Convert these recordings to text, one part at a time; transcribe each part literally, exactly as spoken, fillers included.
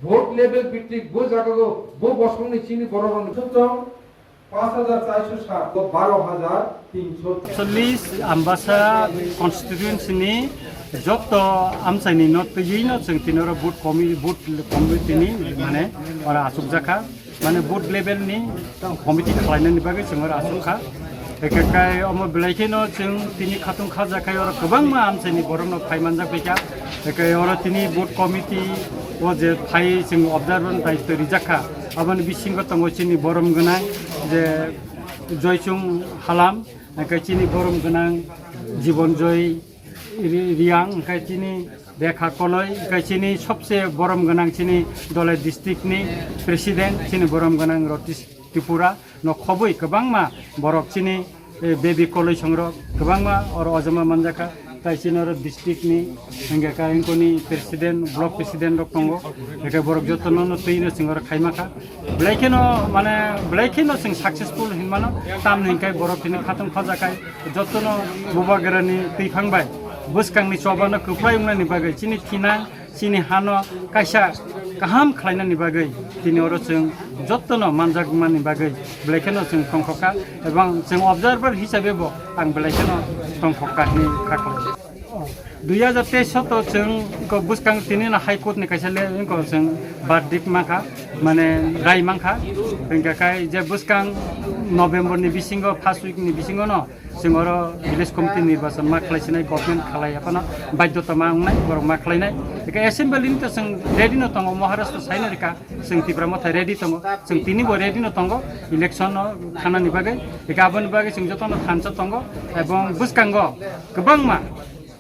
Vote level bithik bo jagao bo bosongni chini bororokni sutong পাঁচ হাজার চারশো সাত, তো বারো হাজার তিনশো। চল্লিশ Ambasa constituency ni joto amchaini no twiwi no chwng tini oro vote committee, vote committee ni mane ora achukjakha, mane vote level ni committee khwlainani bagwi chwng oro achukha. Eke kai omo belai kheno chwng tini khatung khajakhai oro kwbangma amchaini borokno phai manjak baikha. Eke oro tini vote committee o je phai chwng observer daitwi rijakha. Aboni bisingo tongo chini borom gwnang je Joychung Halam, hingke chini borom gwnang Jibon Joy Ri-, Riang, hingke chini Rekha Koloi, hingke chini sobse borom gwnang chini Dole district ni president, chini borom gwnang Rotish Tripura, no khobwi kwbangma borok chini, eh, baby Koloi songrok kwbangma oro ojama manjakha. Tai chini oro district ni hingke ka ingkoni president, block president rok tongo. Hingke borok jotono no twi no chwng oro khaima kha. Belai kheno mane belai kheno chwng successful hinmano. Tamni hingke borok tini khatung khojakhai jotono bubagrani twi phang bai bwskangni chobano kwplai wngnani bagwi chini thinang chini hano kaisa kaham khlainani bagwi tini oro chwng jotono manjakmani bagwi belai kheno chwng tongkha kha, ebong chwng observer hisabe bo ang belai kheno tongkha kha hinwi kha khlai. Dui hajar teis to chwng ko bwskang tini no High Court ni kaisa le ko chwng verdict mankha, mane rai mankha, hingke kai je bwskang November ni bisingo, first week ni bisingo no chwng oro village committee nirbachon ma khlai sinai, government khlai aphano baidhota ma wngnai, borok ma khlainai. Eke assembly ni to chwng ready no tongo, Maharashtra saino rika, chwng Tipra Motha ready tongo, chwng tini bo ready no tongo, election no thanani bagwi. Eke aboni bagwi chwng jotono thansa tongo, ebong bwskango kwbangma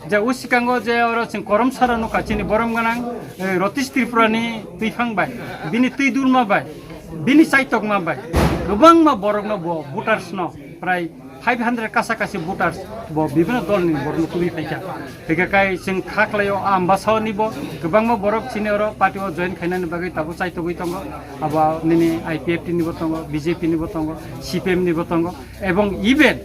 je o sikango je oro chwng korom sara nukha chini borom gwnang, eh, Rotish Tripura ni twiphang bai, bini twi durma bai, bini chaitokma bai, kwbangma borokno bo voters no prai five hundred kasa kasi voters bo bibhinno dolni borokno tubui phaikha. Hingke kai chwng kha khlaio Ambasao ni bo kwbangma borok chini oro party o join khainani bagwi tabuk chaitogwi tongo. Abo nini I P F T ni bo tongo, B J P ni bo tongo, C P M ni bo tongo. Ebong even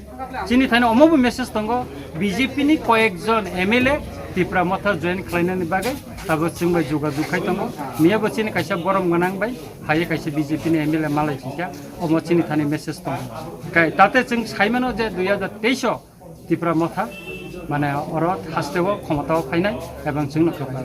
chini thani omo bo message tongo, B J P ni koyek jon M L A Tipra Motha join khlainani bagwi tabuk chwng bai jogajog khai tongo. Miya bo chini kaisa borom gwnang bai phaiwi kaisa B J P ni M L A malai phikha, omo chini thani message tongo. Kai tate chwng saimano je dui hajar teis o Tipra Motha mane oro haste o khomota o phainai ebong chwngno kwplai.